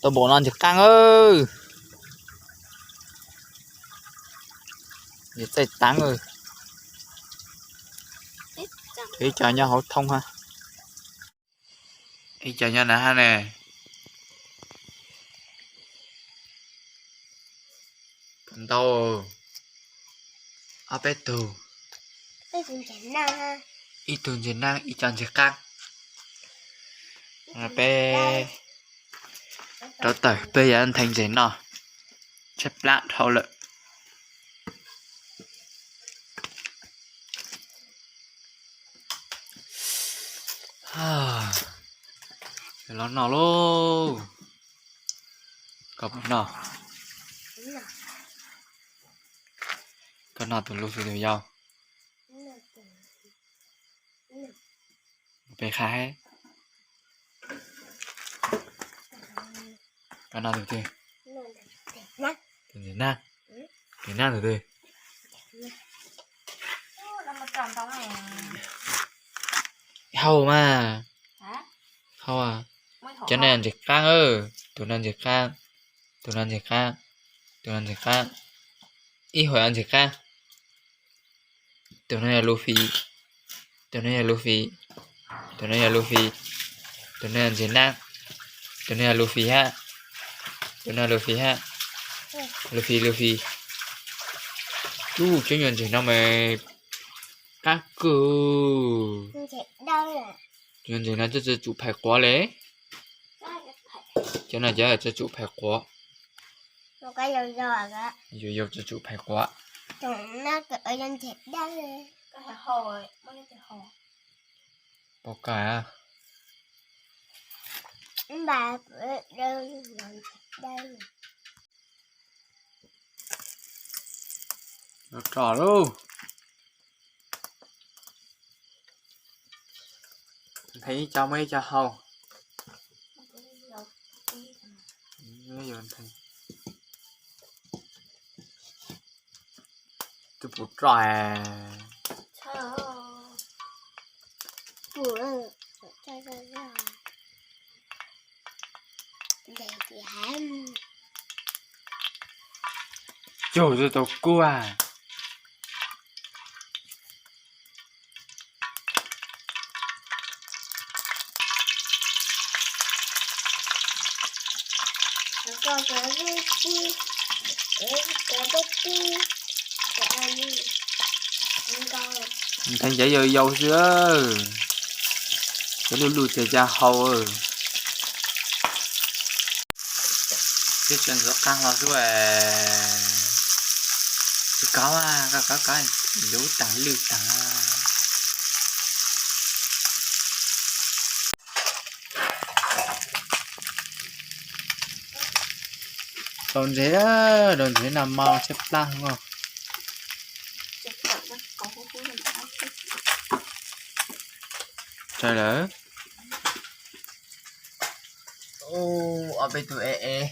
Tau npaum no ntses qaab, ntses txaij taab. Ib co nyob hauv thoob hab, ib co nyob na hab ne. Ntau, ob peb tug, ib tug ntses naab, ib co ntses qaab. Peb rauv taws peb yuav nthee ntses noj, tshaib plab dhau lawm. Los noj lauj. Koj puas noj? Koj noj tus lub fij tus yau? Peb qha, koj noj tus twg? Tus ntses nab. Tus nab tus twg? Hau mas. Hau, cov no ntses qaab, tus no ntses qaab, tus no ntses qaab, tus no ntses qaab, ib huam ntses qaab. Tus no yog lub fij, tus no yog lub fij, tus no yog lub fij, tus no yog ntses nab, tus no yog lub fij hab, tus no lub fij hab, lub fij lub fij. Ub, cov nyuag ntses no mas qab kawg. Cov ntses no cov tsi tsum phais quav le. Cov no cov tsi tsum phais quav. Yau yau tsi tsum phais quav. Pom kawg. Los tso lauj. Nthee ib co muab ib co hau. Tus puas roj. Cug tau kuaj. Nteeg cov yau yau xwb, cov luj luj ces ca hau. Twb tseem ntxuav qaab hlo xwb. Tsis kov, koj kov kov lub taag lwj taag. Daus ntsev, daus ntsev nag hmo tshaib plab os. Tsawg lawm? Ob peb tug ev ev.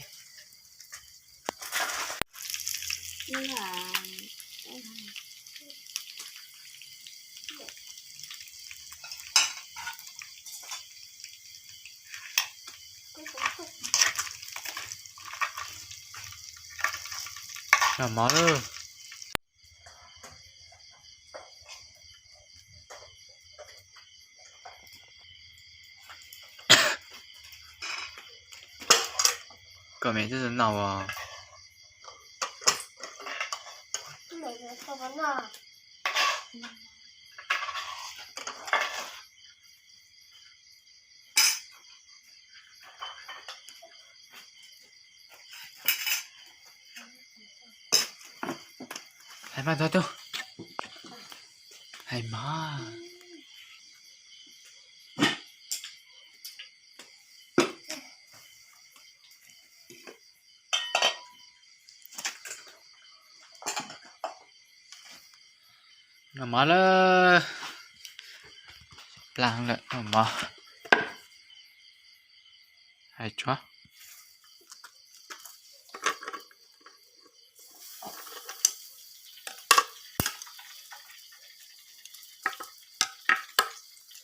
Noj mov lauj. Koj me twb tsis noj os. Hais mas tau tau. Hais mas. Noj mov lawm. Plaag lawm noj mov. Hais tsuav.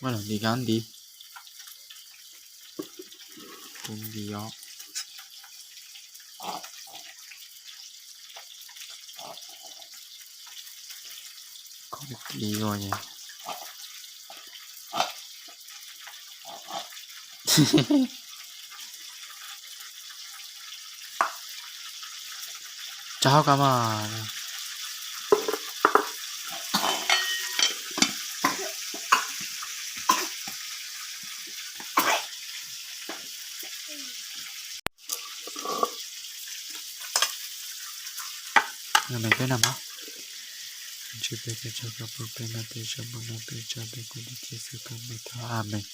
Muab los nti ko nti. Kuv nti os. Koj tiv ua. Tsa hauv ko mas. Amees peb noj mov. Ntsis peb peb tso koj pub peb noj, peb tso pub noj, peb tso peb kub li Yexus koj npe thov, amees.